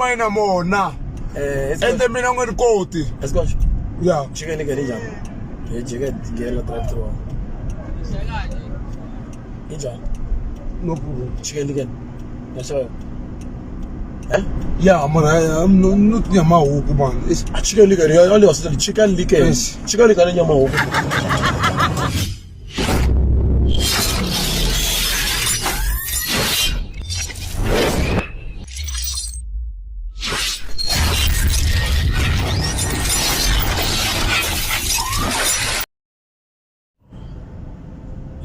mayina mona ende mina u nga ni koti Esikoxo. ya Chicken licken injani? Hi jike ngela drive through. Injani? No problem. Chicken licken. Yaxava. Eh? Ya mara no nyama huku man. A chicken licken ya ali wasita chicken licken. Yes. Chicken licken nyama huku.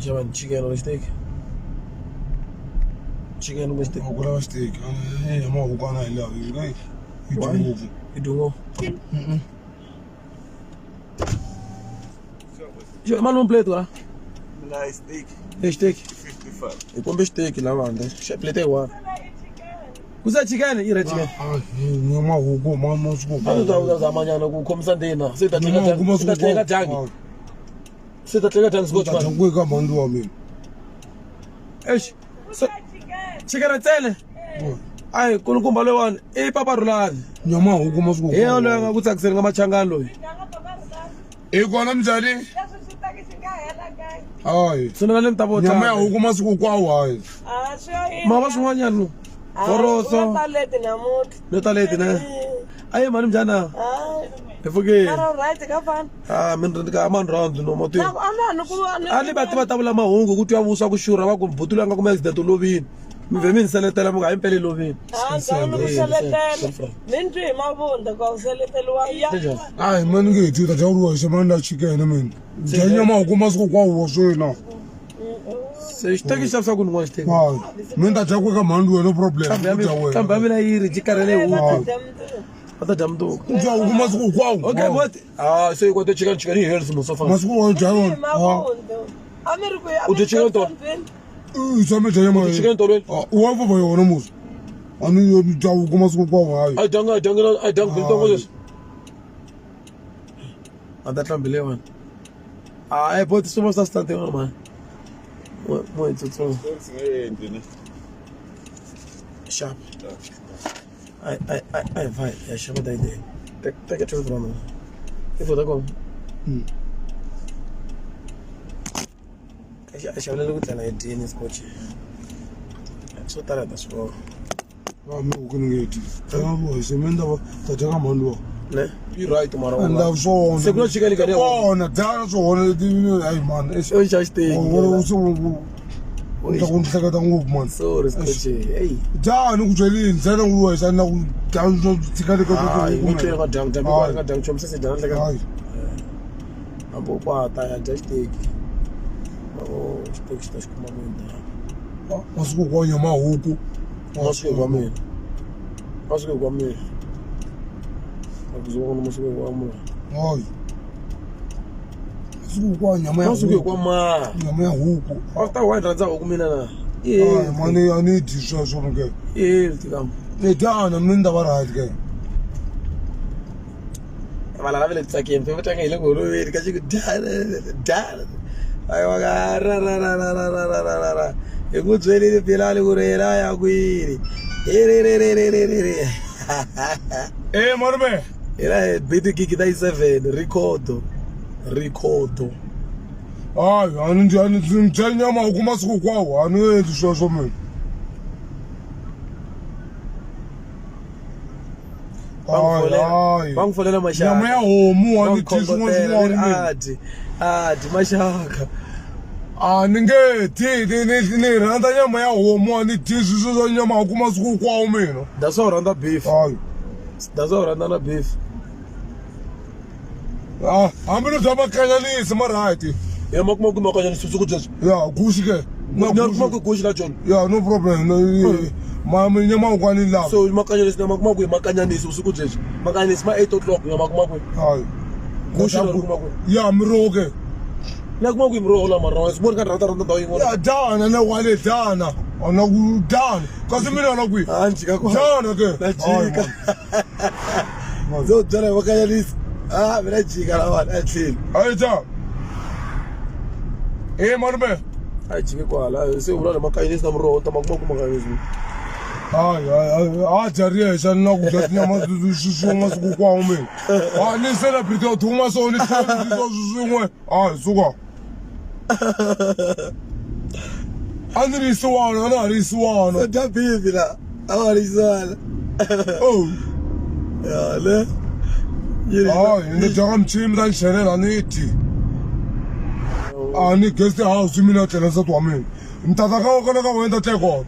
Xava chicken or steak? Chicken or steak? Ku lava steak nyama huku a na yi lavi yi yi dyi ngopfu. Yi dyi ngopfu. Xo mali plate wa? Mina steak I steak. 55. Hi kombe xiteki la vandla. Xa plate yi one. Ku sa chicken i re chicken. Nyama huku ma masiku A ndzi ta zama nyana ku khomisa ndzeni. Se ta tleka Nyama huku se masiku ta tleka dyangi. Se ta tleka dyangi ta scotch man. dya ka mhandi wa mina. Eish. Se chicken ntsena. Ai kulukumba loyiwani i papa Rhulani. Nyama huku masiku Hi yena loyi a nga ku tsakiseni ka machangani loyi. I kona mbyali hayi Swi na le ni ta vo nyama ya huku masiku hinkwawo hayi Ma va swin'wanyana lo. Horoso. Taleti namuntlha. No taleti ne. Ayi mani mjana. Hi pfukile. Mara right ka fana. Ah mina ni ka mani round no mati. Na ku a na ku A ni va tiva ta vula mahungu ku twa vuswa ku xurha va ku buti loyi a nga kuma accident u lovile. Mi vhe mi ni seletela mi ku hayi mpela i lovile. Ah, ndzi ku seletela. Mi ni twi hi mavunda ku a wu seleteriwa. Ya. hayi mina ni nge dyi ta dya uri wexe mina ni la chicken mina dya nyama huku masiku hinkwawo wa swina Se xiteki xi xavisa ku ni n'wana xiteki. hayi mina ni ta dya kwe ka mhandi wena no problem ku dya wena Kambe ya mina yi ri yi karhele hi huku. Va ta dya mundzuku. ku dya huku masiku hinkwawo Okay, what? Ah, se yi kota chicken chicken yi health mo so far. masiku hinkwawo dya Hi yona mavunda. A mi ri ku U dye chicken tolo? i tshame dya nyama Chicken tolweni. wa vava yona musi a ni dya huku masiku hinkwawo hayi A dyanga a dyanga a dyanga biltongo leswi. A ta hlambile wena. Ah, eh bot swi va swi ta man. Mo mo tsutsuma. Sharp. Ai ai ai ai vai, ya xava da ideia. Pega teu drone. Eu vou dar como? A xavela ku tlela hi dyini scotch. Swo tala ta swi vona. a mi huku ni nge dyi dya wexe mina ni ta va ta dya ka mhandi wa Ne? You right mara. endla swona Se ku na chicken ka kona dyana swona leti hayi man O xa xiteki. ta ku ni hleketa ngopfu man Sorry scotch. Hey. dyani ku byelini ntsena ku wexe a ni la ku dya swo tshika le ka Hayi, mi tlhela ka dyang dyang Hayi. ka dyang chomi se se dyana hleka. hayi Hambi u kwata ya dya xiteki. Oh, xiteki xi ta xi kuma kwini. masiku hinkwawo nyama huku Masiku kwa mina. Masiku kwa mina. Akuzoona masiku kwa mina. hayi masiku hinkwawo nyama ya Masiku huku kwa ma. nyama ya huku After one rhandza huku mina na. hayi Eh, mani a ni dyi sweswo ke eh, tikam. ni dyana mina ni ta va right ke Valala va le ku tsakeni, va tlanga hi le ku holoveni ka xi ku dyana dyana. Ayi wa ka ra ra ra ra ra ra ra ra ra ra. Hi ku byelile Bilali ku ri yena a ya kwini. Hi ri ri ri ri ri ri ri. e malume Hina hi beat gig ta yi 7 record. Record. hayi a ni dya ni dya nyama huku masiku hinkwawo a ni endli sweswo mina hayi hayi Va n'wi folela maxaka. nyama ya homu a Va ni n'wi dyi swin'wana khongotela, swin'wana mina a dyi a dyi maxaka. a ni nge dyi ni ni ni rhandza nyama ya homu a ni dyi sweswo swa nyama huku masiku hinkwawo mina That's why u rhandza beef. hayi That's why u rhandza na beef. Ah, hambi no dya makanyanisi ma right Ya ma kuma ku makanyanisi ku dya. ya guxi ke na Na kuma guxi ku guxi la John. ya no problem no, ma nyama huku a ni lavi So makanyanisi na ma kuma ku makanyanisi usiku byebyi. Makanyanisi ma 8 o'clock ya ma kuma ku. hayi Guxi na kuma ku. ya miroho ke Na kuma ku miroho la mara swi voni ka rhandza rhandza ndhawu yin'wana. ya dyana na wale dyana a na ku dyana kasi mina na kwihi Ah, jika kwa. dyana ke Na jika. Ndzo byela hi makanyanisi. Ah, mina jika la vanhu a tlheli. hayi dya e malume A jike kwala se u vula le makanyanisi na muroho ta ma kuma ku makanyanisi. Hayi hayi a dya ri yexe ni na ku dya tinyama swi masiku hinkwawo mina a ni celebrity ya thuma so ni tlhela swin'we hayi suka a ni ri yisiwana a na ha ri yisiwana U dya bibi la a wa ri yisiwana oh ya le hayi ni dya ka michini mi ta ni chelela ni dyi a ni guest house mina tlela nsati wa mina ni tata ka kona ka wena ta tlekona.